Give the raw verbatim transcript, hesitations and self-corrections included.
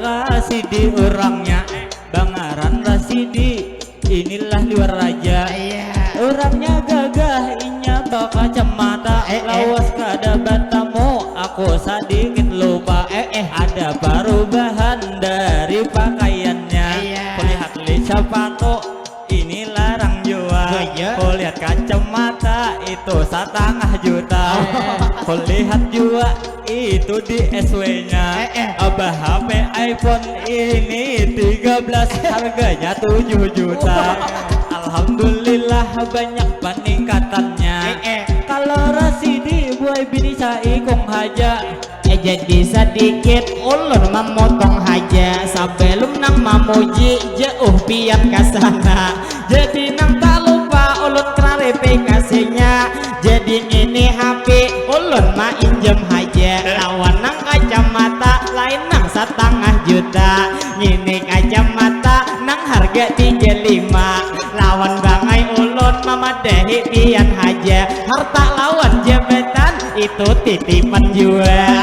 Rasidi urangnya, bangaran Rasidi, inilah liwar raja. Iya. Urangnya gagah, inya bakacamata, eh, eh, lawas kada batamu, aku sadikit lupa. Eh, eh. Ada parubahan dari pakaiannya. Iya. Kulihat li sapatu, ini larang jua. Oh, iya. Kulihat kacamata, itu satangah juta. Eh. Kulihat jua itu di S W-nya. Eh, eh. Abah H P iPhone ini tiga belas, harganya tujuh juta. Wah. Alhamdulillah banyak peningkatannya. Eh, eh. Kalau Rasidi buai bini saikung haja. Eh, jadi sadikit ulun mamotong haja. Sabalum nang mamuji, jauh pian ka sana. Jadi nang tak lupa ulun klarifikasinya. Jadi ngini H P ulun mainjam haja. Lawan nang kacamata lain nang satangah juta. Ngini kacamata nang harga tiga lima. Lawan bangai ulun mamadahi pian haja. Harta lawan jabatan itu titipan jua.